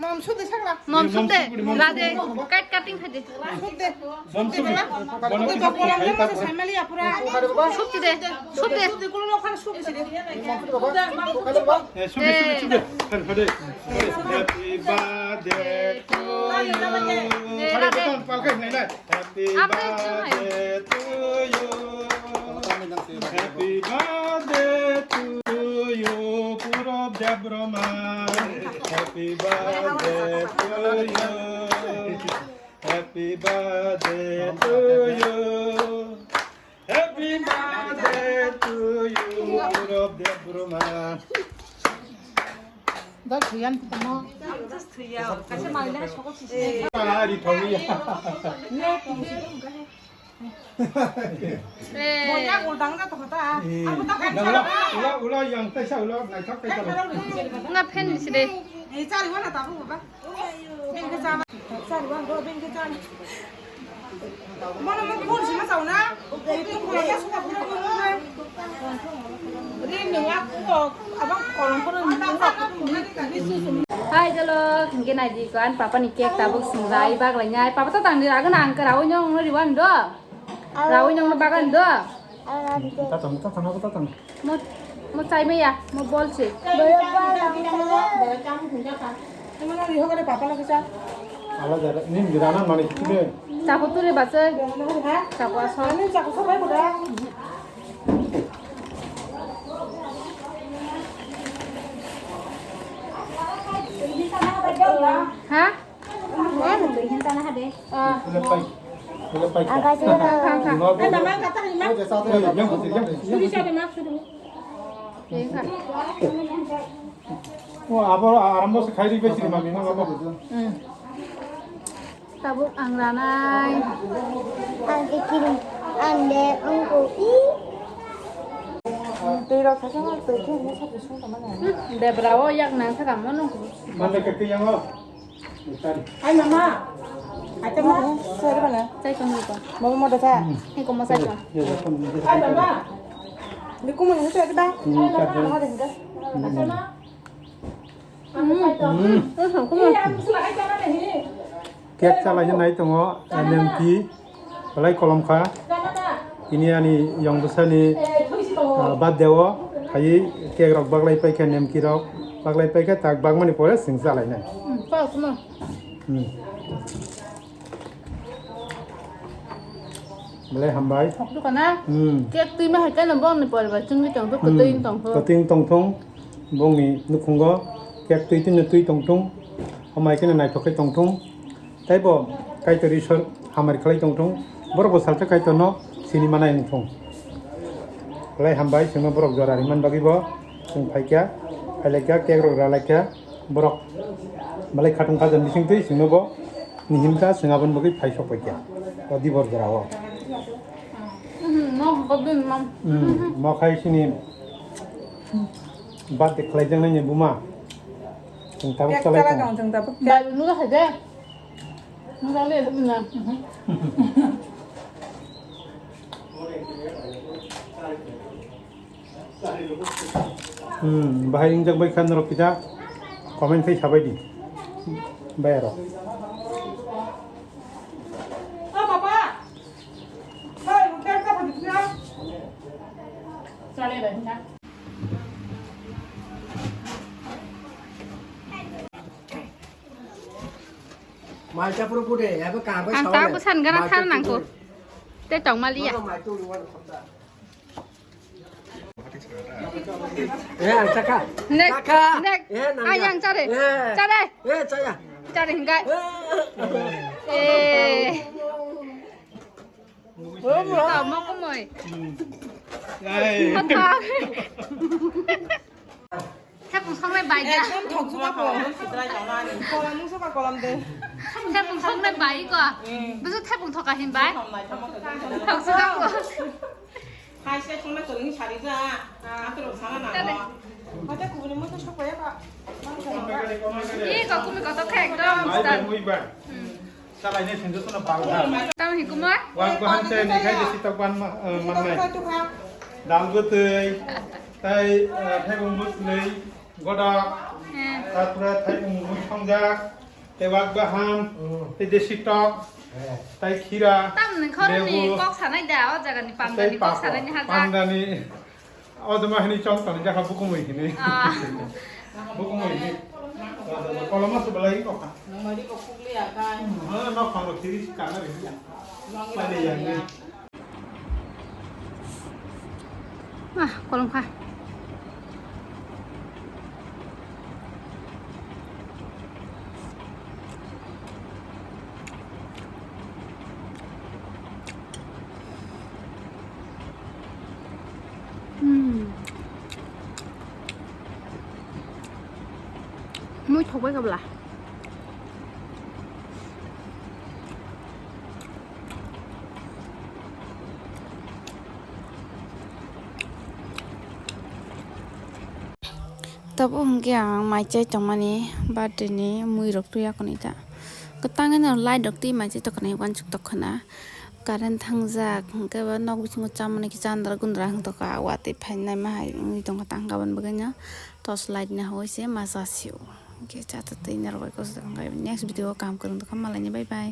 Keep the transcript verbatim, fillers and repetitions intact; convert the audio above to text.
Mom suk de sakla. Mom suk de. Mom suk de, mom suk de. Rade, cake cutting khai de. Suk de. Mom suk de. Oi, bak kolam de masa saimali apura. Suk de. Suk de. Suk de, kulo lo khana suk de. Eh, suk de, suk de, suk de. Khade, khade. Happy birthday to you. Eh, khade, rade. Palkai nai nai. Happy birthday to you. Happy birthday to you, Purab Debbarma. Happy birthday to you. Happy birthday to you. Happy birthday to you, Purab Debbarma. Dal thuyan tamo. Just thuya. Kaisa mali na sokok sisi. Ari thongya. Boya goldang da to kata. Aku tak kan. Ula, ula, ula yang taisa ula naithok taisa. Nga phen side. Eh, chari wana tabu baba. Bengke chana. Chari wana do bengke chana. Mana mo phone sima chau na. Itu pura ya suka pura pura. Ri nung aku abang kolong pura nung aku. Hai, jalo, hingke nai di ko, an papa ni cake tabuk swngjai bak lai nai. Papa to tang di, agana ang kara o nyong no riwan do. Ra o nyong no bagan do. Tatang, tatang, tatang. Mo, mo chai maya, mo bol se. Emang hari ho kare papa lagi sa. Ala jara, nim jara na mani kime. Chako tu re basa. Chako aso. Ani chako sa bai kuda. Ha? O abo arambo se khai ri bai siri mami no abo. Tabuk ang ranai. Ang kiri ande ongko i. Tei rok thasa tei khe ni sa sung tama na. Debra o yak nang sa kamo nung. Mande ke yang o. Ai mama. Ai te mama. Sori bana. Chai kong ko. Mama mo da sa. Ni ko mo sa ko. Ai mama. Ni ko mo ni sa da. Ai mama. Ai mama. Cake chalai nai tongo, nemki, belai kolom kha. Tini ani yong bwsani, ah, birthday o, hai cake rok baglai paikha, nemki rok baglai paikha, tak bagmani pore chwng chalai nai. Hmm. Belai hambai. Thok dukana? Hmm. Cake twi ma hai khe no bongni pore ba chwngwi tong thok, hmm, kwtwi tong thok. Kwtwi tong thung, bongni nukhungo cake twi twi no twi tong thung, hamai khe no naithok khe tong thung. Tei bo Kaitor Isor hamari khlai tong thung. Borok bo salsa Kaitor no sini manai wng thung. Belai hambai chwngno borok jora rimani bagwi bo chwng phaikha, phailaikha, cake rok ralaikha. Borok belai khatung khajan bising twi chwngno bo ni himkha chwng aboni bagwi phai sok paikha o dibor jora o. Hmm, mo khai sini birthday khlaijaknai ni buma. Chwng tabuk chalai tongo. Bai, nula hai de. Nula le, nula. Hmm, bahai wngjak bai kha norok kisa comment khai sabai di. Bai aro. Mai chapro bude, abo ka bai. Ang ta busan gana thar nangko. Te tong maliya. Eh, ang chakha. Nek, chakha. Nek. Eh, nang. Ayang chare. Eh. Chare. Eh, chaya. Chare hingga. Eh. Eh. Tamo kumoi. Ai. Kota. Thepung songnai bai da. Ekdom thokjuma po. Kolam mung soka kolam de. Thepung songnai bai ko. Busu thepung thoka hin bai. Thokjuma po. Hai se thongna tongni sari ja. Ato sana na. Mata kubuni mata sok ya ka. Ih, kok kumi kotok kha ekdom. Bai bai, mui bai. Chalai ne sengjo sono pal ha. Tamo hi kumoi? Wang ko han se ne khai de sitok ban ma, eh, man nai. Dal bwtwi, tai, eh, thaibung bwtwi, goda. Tapore thaimung mui songjak, tei wak bahan, tei desi tok, tei khira, Tamni khorokni lebu, kok sanai da, o jagani tei pandani kok papor, sanai ni hajak. Pandani, o jama hini chong toni jakha bukumui hini. Ah. Bukumui hini. Koloma se belai kokha. Nangmari kok kukli akai. Ha, nok phang rok siri kana ri ya. Pai de yang ni. Ah, kolom kha. Hmm. Mui thok bai kabla. Tabuk hwnkhe ang mai chai tongmani birthday ni mui rok twi yakuni ta. Kwtangwi no light rok twi mai chai tongkha nai uansuk tongkha na. Current thangjak hwnkhe bo nok bisingo chamani khe chandra gundra wng tongkha watwi phainai ma hai wngwi tongkha tang kabon bagwi no torch light ni hawai se ma cha sio. Hwnkhe cha ta twi norok bai kosto hwnkhe next video o kaham kwrwng tongkha malaini bye bye.